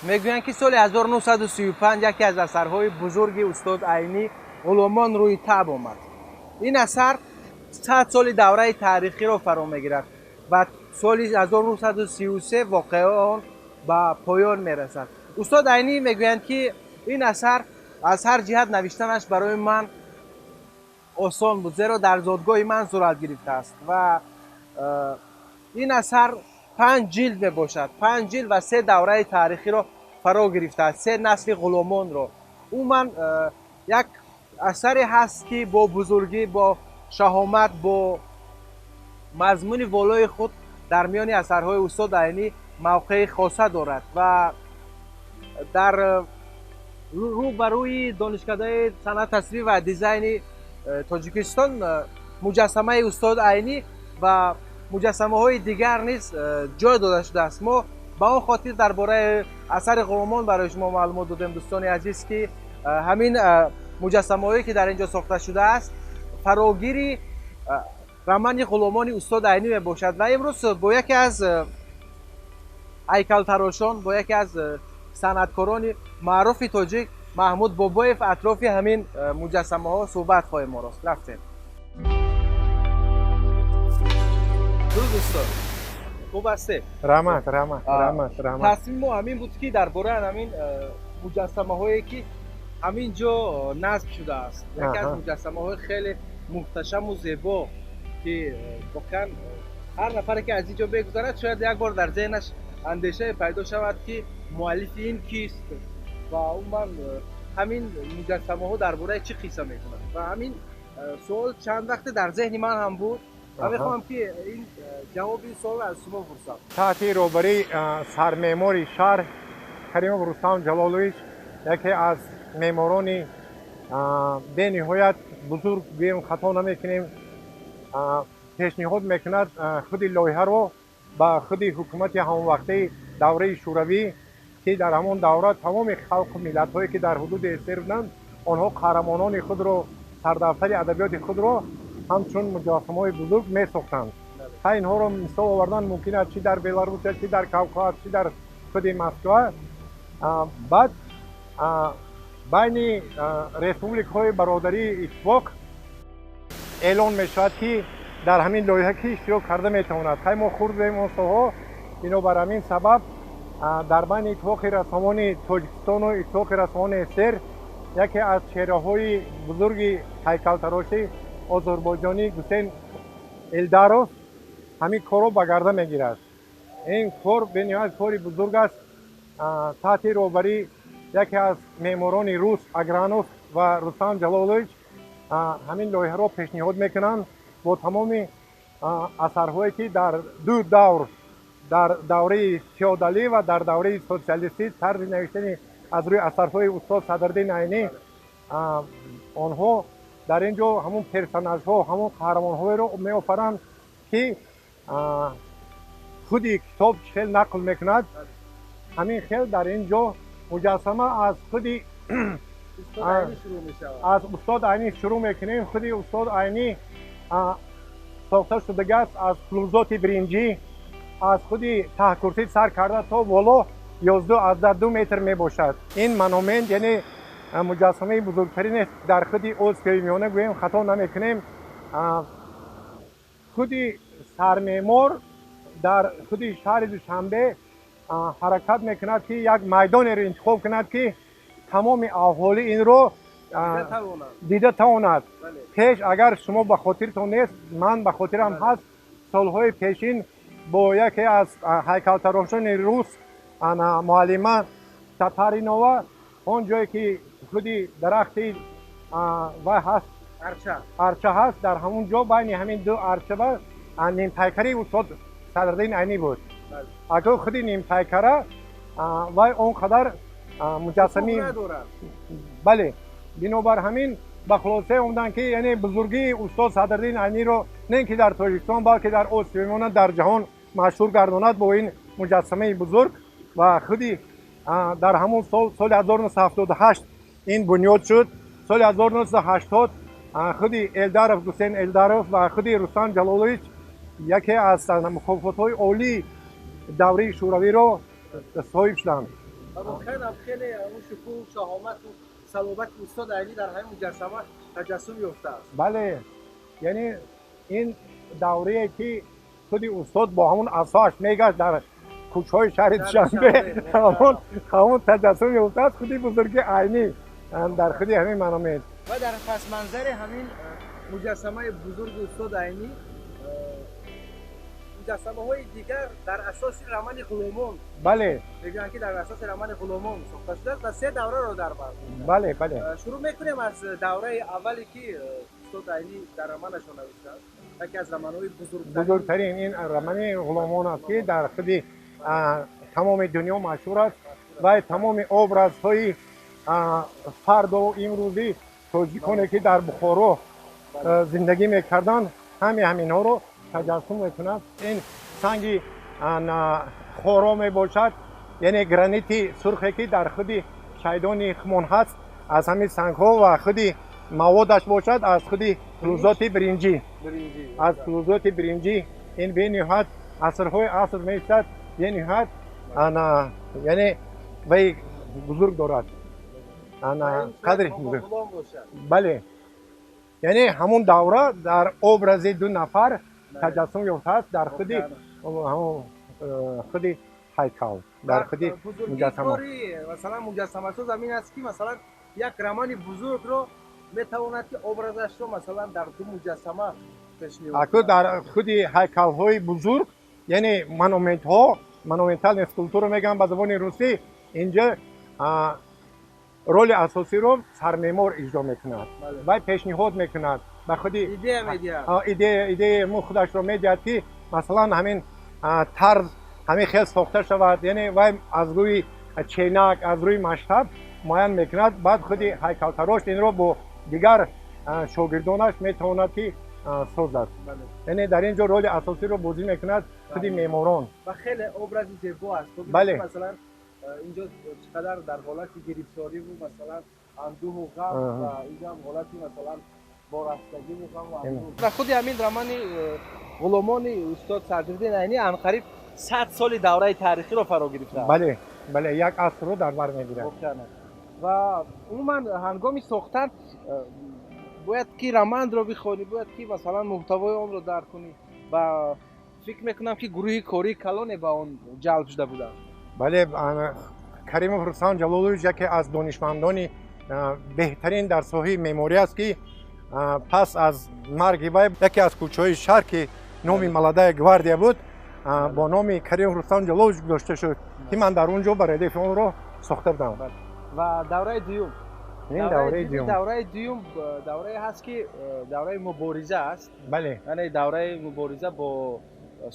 Мегӯянд, ки соли 1935 яке аз асарҳои бузурги устод Айнӣ, «Ғуломон», рӯи таб омад. Ин асар 100 соли давраи таърихиро фаро мегирад ва соли 1933 воқеаи он ба поён мерасад. Устод Айнӣ мегӯянд, ки ин асар аз ҳар ҷиҳат навиштанаш барои ман осон буд, зеро дар зодгоҳи ман сурат гирифтааст. Ва ин асар 5 ҷилд мебошад, 5 ҷилд ва се давраи таърихиро фаро гирифтааст, се насли ғуломонро. Умуман, як асаре ҳаст, ки бо бузургӣ, бо шаҳомат, бо мазмуни волои худ дар миёни асарҳои устод Айнӣ мавқеи хоса дорад. Ва дар рӯ ба рӯи Донишкадаи санъат, тасвир ва дизайни Тоҷикистон муҷассамаи устод Айнӣ ва муҷассамаҳои дигар низ ҷой дода шудааст. Мо ба он хотир дар бораи асари «Ғуломон» барои шумо маълумот додем, дӯстони азиз, ки ҳамин муҷассамаҳое, ки дар ин ҷо сохта шудааст, фарогири романи «Ғуломони» устод Айнӣ мебошад. Ва имрӯз бо яке аз ҳайкалтарошон, бо яке аз санъаткорони маъруфи тоҷик, Маҳмуд Бобоев, атрофи ҳамин муҷассамаҳо суҳбат хоҳем орост. Рафтем. Дуруд, устод, хуб ҳастед? Раҳмат, раҳмат, раҳмат, раҳмат. Тасмими мо ҳамин буд, ки дар бораи ҳамин муҷассамаҳое, ки ҳамин ҷо насб шудааст, яке аз муҷассамаҳои хеле муҳташаму зебо, ки воқеан ҳар нафаре, ки аз ин ҷо бегузарад, шояд як бор дар зеҳнаш андешае пайдо шавад, ки муаллифи ин кист ва умуман ҳамин муҷассамаҳо дар бораи чӣ қисса мекунанд. Ва ҳамин суол чанд вақте дар зеҳни ман ҳам буд ва мехоҳам, ки ин ҷавоби ин суолро аз шумо пурсам. Таҳти роҳбарии сармеъмори шаҳр Каримов Рустам Ҷалолович, яке аз меъморони бениҳоят бузург гӯем, хато намекунем, пешниҳод мекунад худи лоиҳаро ба худи ҳукумати ҳамонвақтаи давраи Шӯравӣ, ки дар ҳамон давра тамоми халқу миллатҳое, ки дар ҳудуди СССР буданд, онҳо қаҳрамонони худро, сардафтари адабиёти худро ҳамчун муҷассамаҳои бузург месохтанд. Ха, инҳоро мисол овардан мумкин аст, чӣ дар Беларусия, чӣ дар Кавказ, чӣ дар худи Москва. Баъд байни республикаҳои бародарии иттифоқ эълон мешавад, ки дар ҳамин лоиҳа ки иштирок карда метавонад. Хай, мо хурд будем он солҳо, бинобар ҳамин сабаб дар байни Иттифоқи рассомони Тоҷикистону Иттифоқи рассомони СССР яке аз чеҳраҳои бузурги ҳайкалтарошӣ озарбойҷонӣ Гусейн Элдаров ҳамин корро ба гарда мегирад. Ин кор бениҳоят кори бузург аст. Таҳти роҳбарии яке аз меъморони рус Агранов ва Рустам Ҷалолович ҳамин лоиҳаро пешниҳод мекунанд бо тамоми асарҳое, ки дар ду давр, дар давраи феодалӣ ва дар давраи социалистӣ, тарзи навиштани аз рӯи асарҳои устод Садриддин Айнӣ. Онҳо дар ин ҷо ҳамон персонажҳо, ҳамон қаҳрамонҳоеро меофаранд, ки худи китоб чӣ хел нақл мекунад, ҳамин хел дар ин ҷо муҷассама аз худи аз устод Айнӣ шурӯъ мекунем. Худи устод Айнӣ сохта шудагиаст аз флузоти биринҷӣ. Аз худи таҳкурсӣ сар карда то боло 11,2 метр мебошад. Ин монумент, яъне муҷассамаи бузургтарин дар худи Осиёи Миёна гӯем, хато намекунем. Худи сармеъмор дар худи шаҳри Душанбе ҳаракат мекунад, ки як майдонеро интихоб кунад, ки тамоми аҳолӣ инро дида тавонад. Пеш, агар шумо ба хотиртон нест, ман ба хотирам ҳаст, солҳои пешин бо яке аз ҳайкалтарошони рус, муаллима Татаринова, он ҷое ки худи дарахти вай ҳаст, арча ҳаст, дар ҳамон ҷо байни ҳамин ду арчаба нимпайкари устод Садриддин Айнӣ буд. Агар худи нимпайкара вай он қадар муҷассами, бале, бинобар ҳамин ба хулосае омаданд, ки яъне бузургии устод Садриддин Айниро не ки дар Тоҷикистон, балки дар Осиёи Миёна, дар ҷаҳон машҳур гардонад бо ин муҷассамаи бузург. Ва худи дар ҳамон сол, соли 1978, ин бунёд шуд. Соли 1980 худи Элдаров, Гусейн Элдаров ва худи Рустам Ҷалолович яке аз мукофотҳои олии давраи Шӯравиро соҳиб шуданд. Ва воқеан ҳам хеле он шукӯҳу шаҳомату салобати устод Айнӣ дар ҳамин муҷассама таҷассум ёфтааст. Бале, яъне ин даврае ки худи устод бо ҳамон асоаш мегашт дар кӯчаҳои шаҳри Душанбе, ҳамон таҷассум ёфтааст худи бузурги Айнӣ дар худи ҳамин монумент. Ва дар пасманзари ҳамин муҷассамаи бузурги устод Айнӣ муҷассамаҳои дигар дар асоси романи Ғуломон. Бале. Мегӯянд ки дар асоси романи Ғуломон сохта шудааст ва се давраро дар бар мегирад. Бале, бале. Шурӯъ мекунем аз давраи аввале ки устод Айнӣ дар романашон навиштааст. Яке аз романҳои бузургтарин. Бузургтарин ин романи Ғуломон аст ки дар худи тамоми дунё машҳур аст ва тамоми образҳои фарду имрӯзи тоҷиконе ки дар Бухоро зиндагӣ мекарданд, ҳами ҳаминҳоро таҷассум мекунад. Ин санги хоро мебошад, яъне гранити сурхе ки дар худи шайдони хумон ҳаст, аз ҳамин сангҳо ва худи маводаш бошад аз худи филузоти биринҷӣ, аз филузоти биринҷӣ. Ин бениҳоят асрҳои аср меистад, бениҳоят яъне вай бузург дорад, қадри. Бале, яъне ҳамон давра дар образи ду нафар таҷассум ёфтааст дар худи худи ҳайкал, дар худи муҷассама. Масалан, муҷассамасоз ҳамин аст ки масалан як романи бузургро метавонад ки образашро масалан дар ду муҷассама пешниҳод. Аку дар худи ҳайкалҳои бузург, яъне монументҳо, монументальная скульптура мегӯянд ба забони русӣ, инҷа роли асосиро сармеъмор иҷро мекунад, вай пешниҳод мекунад ба худи идея медиҳад, идея худашро медиҳад ки масалан ҳамин тарз ҳамин хел сохта шавад, яъне вай аз рӯи ченак, аз рӯи масштаб муайян мекунад. Баъд худи ҳайкалтарош инро бо дигар шогирдонаш метавонад ки созад. Яъне дар ин ҷо роли асосиро бозӣ мекунад худи меъморон. Ва хеле образи зебо аст. Бале. Масалан, инҷо чӣ қадар дар ҳолати гирифториву масалан андӯҳу ғам ва инҷо ҳам ҳолати масалан борастагиву ғаму андӯҳ. Ва худи ҳамин романи Ғуломони устод Садриддин Айнӣ анқариб 100 соли давраи таърихиро фаро гирифтааст. Бале, бале, як асрро дар бар мегирад. Ва умуман ҳангоми сохтан бояд ки романро бихонӣ, бояд ки масалан муҳтавои онро дарк кунӣ ва фикр мекунам ки гурӯҳи кории калоне ба он ҷалб шуда буданд. Бале, Каримов Рустам Ҷалолович яке аз донишмандони беҳтарин дар соҳаи меъморӣ аст ки пас аз марги вай яке аз кӯчаҳои шаҳр ки номи Молодая гвардия буд, бо номи Каримов Рустам Ҷалолович гузошта шуд ки ман дар он ҷо барельефи онро сохта будам. Ва давраи дуюм, ин давраи дуюм, давраи дуюм даврае ҳаст ки давраи мубориза аст. Бале, яъне давраи мубориза бо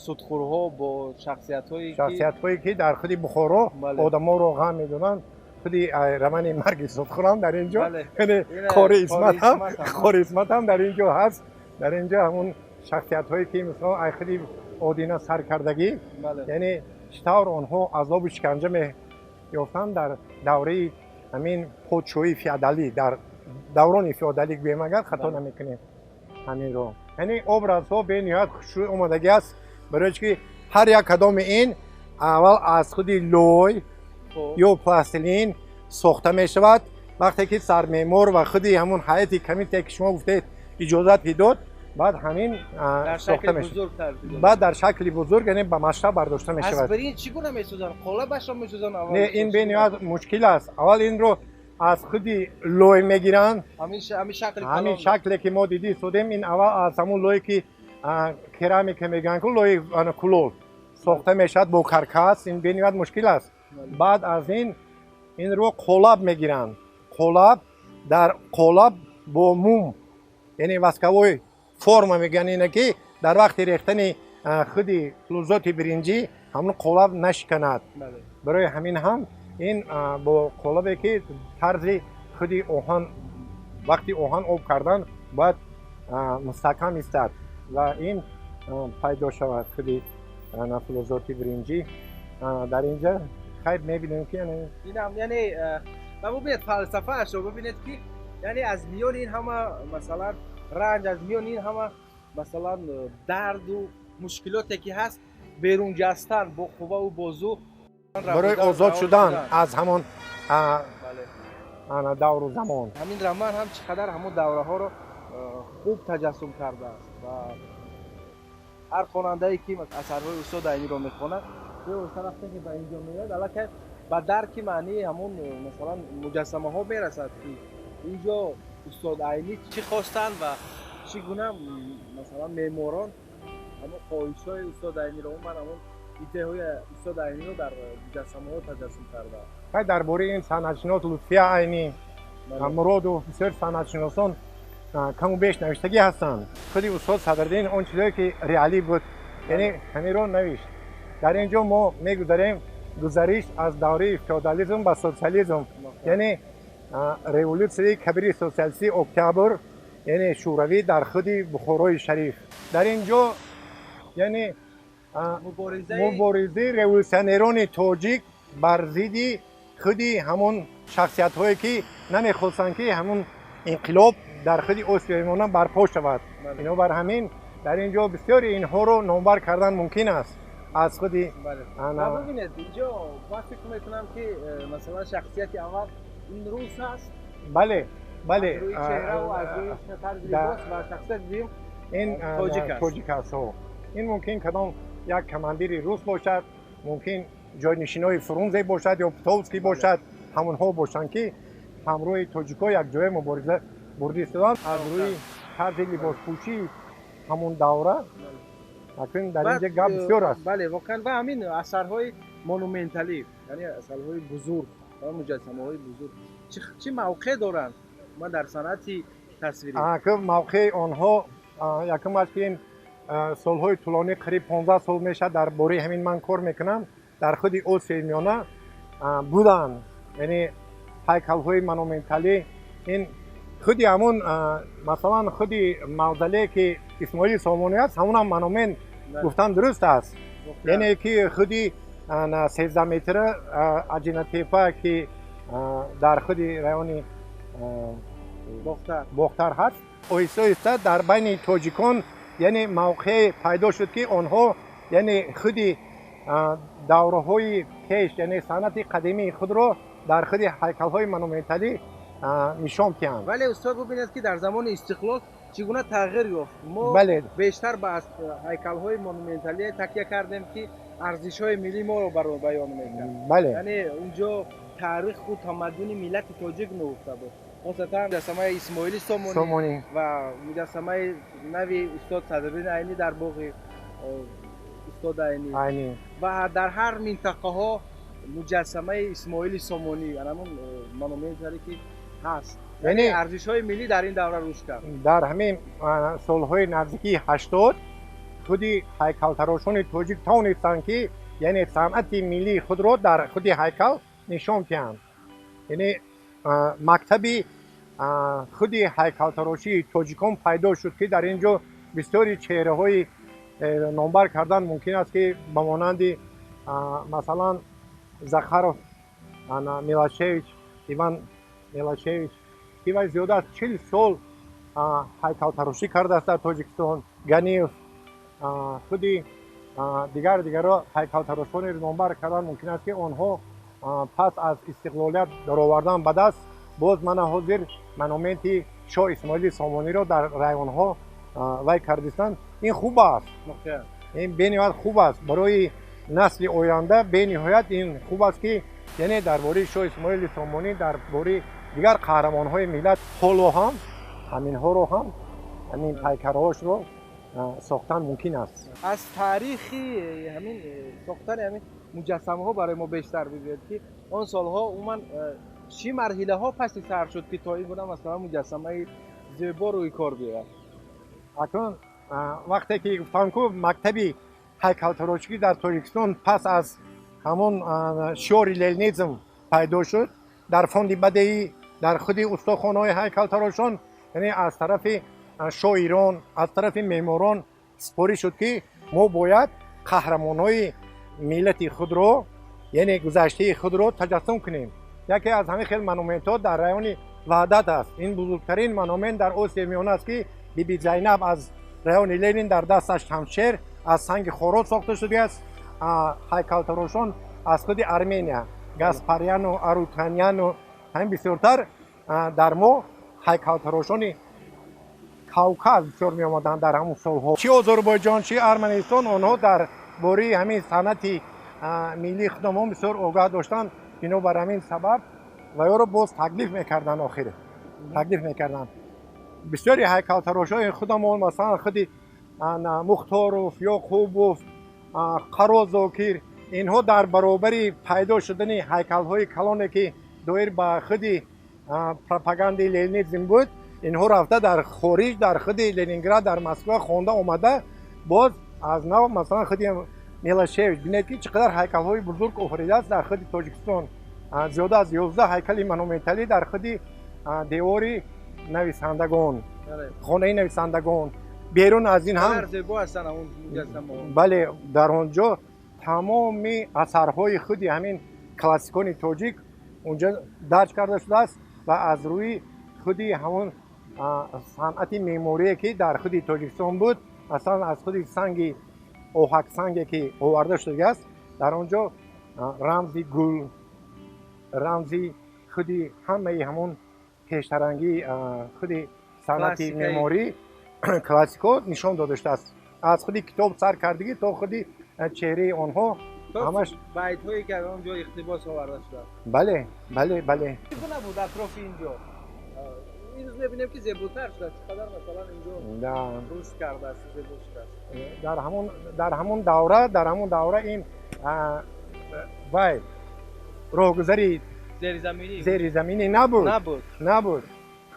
судхӯрҳо, бо шахсиятҳое ки дар худи Бухоро одаморо ғам медонанд. Худи романи марги судхӯрам дар ин ҷо, яъне кори Исмат ҳам, кори Исмат ҳам дар ин ҷо ҳаст. Дар ин ҷо ҳамон шахсиятҳое ки мисол ай худи одина саркардагӣ, яъне чӣ тавр онҳо азобу шиканҷа меёфтанд дар давраи ҳамин подшоҳии феодалӣ, дар даврони феодалӣ гӯем агар хато намекунем ҳаминро. Яъне образҳо бениҳоят хушрӯй омодагӣ аст, барои ки ҳар як кадоми ин аввал аз худи лой ё пластилин сохта мешавад. Вақте ки сармеъмор ва худи ҳамон ҳайати комитете ки шумо гуфтед иҷозат дод, баъд ҳамин сохта мешавад, баъд дар шакли бузург, яъне ба масштаб бардошта мешавад. Аз биринҷ чӣ гуна месозанд? Қолабашро месозанд аввал? Не, ин бениҳоят мушкил аст. Аввал инро аз худи лой мегиранд, ҳамин шакле ки мо дидӣ истодем, ин аввал аз ҳамон лое ки керамика мегӯянд ку, лои кулол сохта мешавад бо каркас. Ин бениҳоят мушкил аст. Баъд аз ин инро қолаб мегиранд, қолаб, дар қолаб бо мум, яъне восковой форма мегӯянд, ине ки дар вақти рехтани худи флузоти биринҷӣ ҳамон қолаб нашиканад. Барои ҳамин ҳам ин бо қолабе ки тарзи худи оҳан, вақти оҳан об кардан бояд мустаҳкам истад ва ин пайдо шавад худи флузоти биринҷӣ. Дар инҷа хайр мебинем ки инам, яъне ва бубинед фалсафаашро, бубинед ки яъне аз миёни ин ҳама масалан ранҷ, аз миёни ин ҳама масалан дарду мушкилоте ки ҳаст, берун ҷастан бо қувваву бозу. Барои озод шудан аз ҳамон давру замон. Ҳамин роман ҳам чӣ қадар ҳамон давраҳоро хуб таҷассум кардааст ва ҳар хонандае ки асарҳои устод Айниро мехонад, бевосита вақте ки ба инҷо меояд, аллакай ба дарки маънии ҳамон масалан муҷассамаҳо мерасад, ки инҷо устод Айнӣ чӣ хостанд ва чӣ гуна масалан меъморон ҳамон хоҳишҳои устод Айниро, умуман ҳамон идеяҳои устод Айниро дар муҷассамаҳо таҷассум кардаанд. Дар бораи ин санъатшинос Лутфия Айнӣ, Муродов, бисёр санъатшиносон каму беш навиштагӣ ҳастанд. Худи устод Садриддин он чизое ки реалӣ буд, яъне ҳаминро навишт. Дар ин ҷо мо мегузарем гузариш аз давраи феодализм ба социализм, яъне революсияи кабири социалистии октябр, яъне шӯравӣ дар худи Бухорои Шариф. Дар ин ҷо яъне муборизаи революсионерони тоҷик бар зидди худи ҳамон шахсиятҳое ки намехостанд, ки ҳамон инқилоб дар худи Осиёи Миёна барпо шавад. Бинобар ҳамин дар ин ҷо бисёри инҳоро номбар кардан мумкин аст аз худи. Бибинед, инҷо ман фикр мекунам, ки масалан шахсияти аввал ин рус аст. Бале, бале. Аз рӯи чеҳраву аз рӯи тарзи либос, ва шахсияти дуюм ин тоҷик аст. Тоҷик аст. Ин мумкин кадом як командири рус бошад, мумкин ҷойнишинои Фрунзе бошад ё Птовский бошад, ҳамонҳо бошанд, ки ҳамроҳи тоҷикҳо якҷоя мубориза бурда истоданд. Аз рӯи тарзи либоспӯшии ҳамон давра акнун дар инҷа гап бисёр аст. Бале, воқеан, ва ҳамин асарҳои монументалӣ, яъне асарҳои бузург ва муҷассамаҳои бузург чӣ мавқеъ доранд ма дар санъати тасвирӣ? Мавқеи онҳо якум аст, ки ин солҳои тӯлонӣ, қариб 15 сол мешавад, дар бораи ҳамин ман кор мекунам. Дар худи Осиёи Миёна буданд, яъне ҳайкалҳои монументалӣ. Ин худи ҳамон, масалан, худи мавзолее ки Исмоили Сомонӣ аст, ҳамонам монумент гуфтан дуруст аст, яъне ки худи 13 метра Аҷинатепа, ки дар худи райони Бохтар ҳаст. Оҳиста оҳиста дар байни тоҷикон яъне мавқеъ пайдо шуд, ки онҳо яъне худи давраҳои пеш, яъне санъати қадимии худро дар худи ҳайкалҳои монументалӣ нишон диҳанд. Вале, устод, бубинед, ки дар замони истиқлол чӣ гуна тағйир ёфт. Мо бештар ба ҳайкалҳои монументалӣ такя кардем, ки арзишҳои миллии моро баён мекард. Яъне унҷо таъриху тамаддуни миллати тоҷик нуҳуфта буд, хосатан муҷассамаи Исмоили Сомонӣ ва муҷассамаи нави устод Садриддин Айнӣ дар боғи устод Айнӣ, ва дар ҳар минтақаҳо муҷассамаи Исмоили Сомонӣ, ҳамон монументаре ки ҳаст, яъне арзишҳои миллӣ дар ин давра рушд кард. Дар ҳамин солҳои наздикии 80 худи ҳайкалтарошони тоҷик тавонистанд, ки яъне санъати миллии худро дар худи ҳайкал нишон диҳанд. Яъне мактаби худи ҳайкалтарошии тоҷикон пайдо шуд, ки дар ин ҷо бисёри чеҳраҳои номбар кардан мумкин аст, ки ба монанди масалан Захаров Милашевич, Иван Милашевич, ки вай зиёда аз 40 сол ҳайкалтарошӣ кардааст дар Тоҷикистон, Ганиев, худи дигар дигарро ҳайкалтарошоне номбар кардан мумкин аст, ки онҳо пас аз истиқлолият даровардан ба даст боз мана ҳозир монументи шоҳ Исмоили Сомониро дар районҳо вай кардистанд. Ин хуб аст, ин бениҳоят хуб аст барои насли оянда. Бениҳоят ин хуб аст, ки яъне дар бораи шоҳ Исмоили Сомонӣ, дар бораи дигар қаҳрамонҳои миллат ҳоло ҳам ҳаминҳоро ҳам ҳамин пайкарҳошро сохтан мумкин аст. Аз таърихи ҳамин сохтани ҳамин муҷассамаҳо барои мо бештар бигӯед, ки он солҳо умуман чӣ марҳилаҳо паси сар шуд, ки то ин гуна масалан муҷассамаи зебо рӯи кор биёяд? Акнун вақте ки гуфтам ку мактаби ҳайкалтарошӣ дар Тоҷикистон пас аз ҳамон шиори ленинизм пайдо шуд, дар фонди бадеӣ, дар худи устохонаҳои ҳайкалтарошон, яъне аз тарафи шоирон, аз тарафи меъморон супориш шуд, ки мо бояд қаҳрамонҳои миллати худро, яъне гузаштаи худро таҷассум кунем. Яке аз ҳамин хел монументҳо дар райони Ваҳдат аст. Ин бузургтарин монумент дар Осиёи Миёна аст, ки Биби Зайнаб аз райони Ленин дар дасташ шамшер, аз санги хорот сохта шудааст. Ҳайкалтарошон Аз худи Армения Гаспаряну, Арутаняну, ҳамин бисёртар дар мо ҳайкалтарошони Кавказ бисёр меомаданд дар ҳамон солҳо. Чи Озарбойҷон, чи Арманистон, онҳо дар бораи ҳамин санъати миллии худамон бисёр огаҳ доштанд. Бинобар ҳамин сабаб ва ёро боз таклиф мекарданд, охир таклиф мекарданд. Бисёри ҳайкалтарошои худамон, масалан худи Мухторов, Ёқубов, Қарозокир, инҳо дар баробари пайдо шудани ҳайкалҳои калоне, ки доир ба худи пропагандаи ленинизм буд, инҳо рафта дар хориҷ, дар худи Ленинград, дар Москва хонда омада, боз аз нав, масалан худи Милашевич, бинед, ки чӣ қадар ҳайкалҳои бузург офаридааст дар худи Тоҷикистон. Зиёда аз 11 ҳайкали монументалӣ дар худи девори нависандагон, хонаи нависандагон. Берун аз ин ҳам бале, дар он ҷо тамоми асарҳои худи ҳамин классикони тоҷик унҷо дарҷ карда шудааст ва аз рӯи худи ҳамон санъати меъморие, ки дар худи Тоҷикистон буд, масалан аз худи санги оҳаксанге, ки оварда шудагиаст, дар он ҷо рамзи гул, рамзи худи ҳамаи ҳамон пештарангии худи санъати меъморӣ, классико нишон дода шудааст, аз худи китоб сар кардагӣ то худи чеҳраи онҳо ҳамаш, байтҳое, ки аз он ҷо иқтибос оварда шудааст. Бале. Чӣ гуна буд атрофи ин ҷо? Имрӯз мебинем, ки зеботар шудааст. Чӣ қадар, масалан, инҷо рушд кардааст, зебо шудааст. Дар ҳамон давра ин вай роҳгузари зеризаминӣ. Зеризаминӣ набуд. Набуд. Набуд.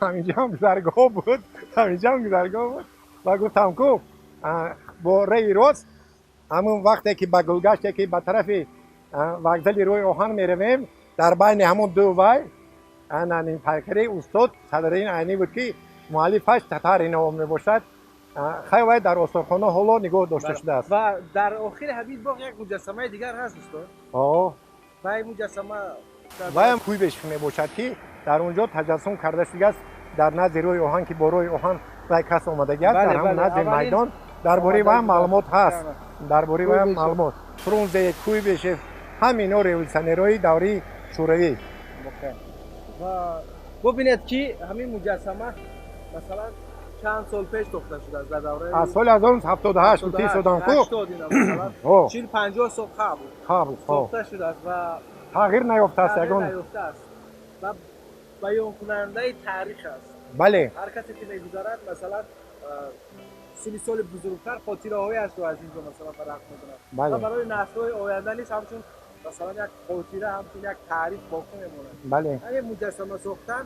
Ҳаминҷоам гузаргоҳ буд, ҳаминҷоам гузаргоҳ буд. Ва гуфтам ку, бо раи рост, ҳамон вақте ки ба гулгаште, ки ба тарафи вокзали рӯи оҳан меравем, дар байни ҳамон ду вай ана нимпайкари устод Садриддин Айнӣ буд, ки муаллифаш Татаринов мебошад. Хай, вай дар осорхона ҳоло нигоҳ дошта шудааст. Ва дар охири ҳамин боғ як муҷассамаи дигар ҳаст, устод. Ва ин муҷассама? Ваям Куйбышев мебошад, ки дар он ҷо таҷассум карда шудааст дар назди рӯи оҳан, ки бо рӯи оҳан вай кас омадагиаст, дар ҳамон назди майдон. Дар бораи вай маълумот ҳаст, дар бораи вай маълумот. Фрунзе, Куйбышев, ҳамино революционерҳои давраи Шӯравӣ. Ва бубинед, ки ҳамин муҷассама, масалан, чанд сол пеш сохта шудааст, дар давраи аз соли 1978 гуфти содам ку. 40-50 сол қабл қабл сохта шудааст ва тағйир наёфтааст ягон. Наёфтааст ва баёнкунандаи таърих аст. Ҳар касе ки мегузарад, масалан, синни соли бузургтар, хотираҳояшро аз ин ҷо, масалан, фарақ мекунад ва барои наслҳои оянда низ ҳамчун, масалан, як хотира, ҳамчун як таърих боқӣ мемонад. Ҳамин муҷассама сохтан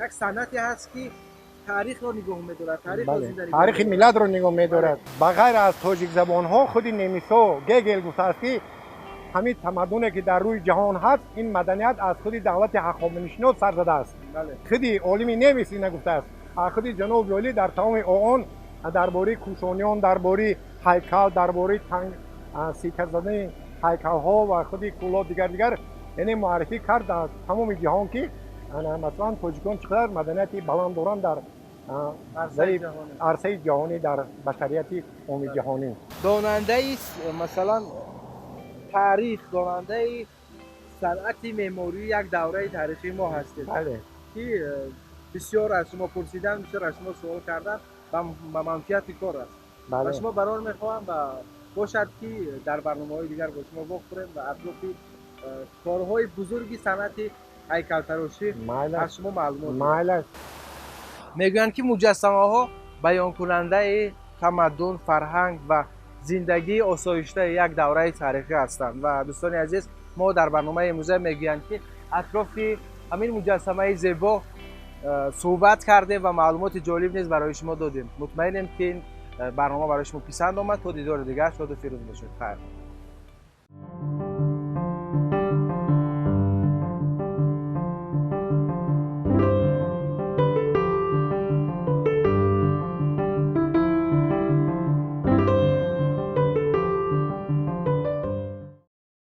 як санъате ҳаст, ки таърихро нигоҳ медорад, таърихро зинда. Таърихи миллатро нигоҳ медорад. Ба ғайр аз тоҷикзабонҳо, худи немисҳо, Гегел гуфтааст, ки ҳамин тамаддуне, ки дар рӯи ҷаҳон ҳаст, ин маданият аз худи давлати ҳахоманишиён сар задааст. Худи олими немис ина гуфтааст. Худи ҷаноби олӣ дар тамоми он дар бораи кушониён, дар бораи ҳайкал, дар бораи сика задани ҳайкалҳо ва худи кӯлоб, дигар дигар, яъне муаррифӣ кард дар тамоми ҷаҳон, ки масалан тоҷикон чӣ қадар маданияти баланд доранд дар арсаи ҷаҳонӣ, дар башарияти умумиҷаҳонӣ. Донандаи, масалан, таърих, донандаи санъати меъмории як давраи таърихии мо ҳастед, ки бисёр аз шумо пурсидан, бисёр аз шумо суол кардан ба манфиати кор аст. Ба шумо барор мехоҳам ва бошад, ки дар барномаҳои дигар бо шумо вохӯрем ва атрофи корҳои бузурги санъати ҳайкалтарошӣ аз шумо маълумот. Мегӯянд, ки муҷассамаҳо баёнкунандаи тамаддун, фарҳанг ва зиндагии осоиштаи як давраи таърихӣ ҳастанд. Ва дӯстони азиз, мо дар барномаи имрӯза мегӯянд, ки атрофи ҳамин муҷассамаи зебо суҳбат кардем ва маълумоти ҷолиб низ барои шумо додем. Мутмаинем, ки ин барнома барои шумо писанд омад. То дидори дигар, шоду фирӯз бошед. Хайр.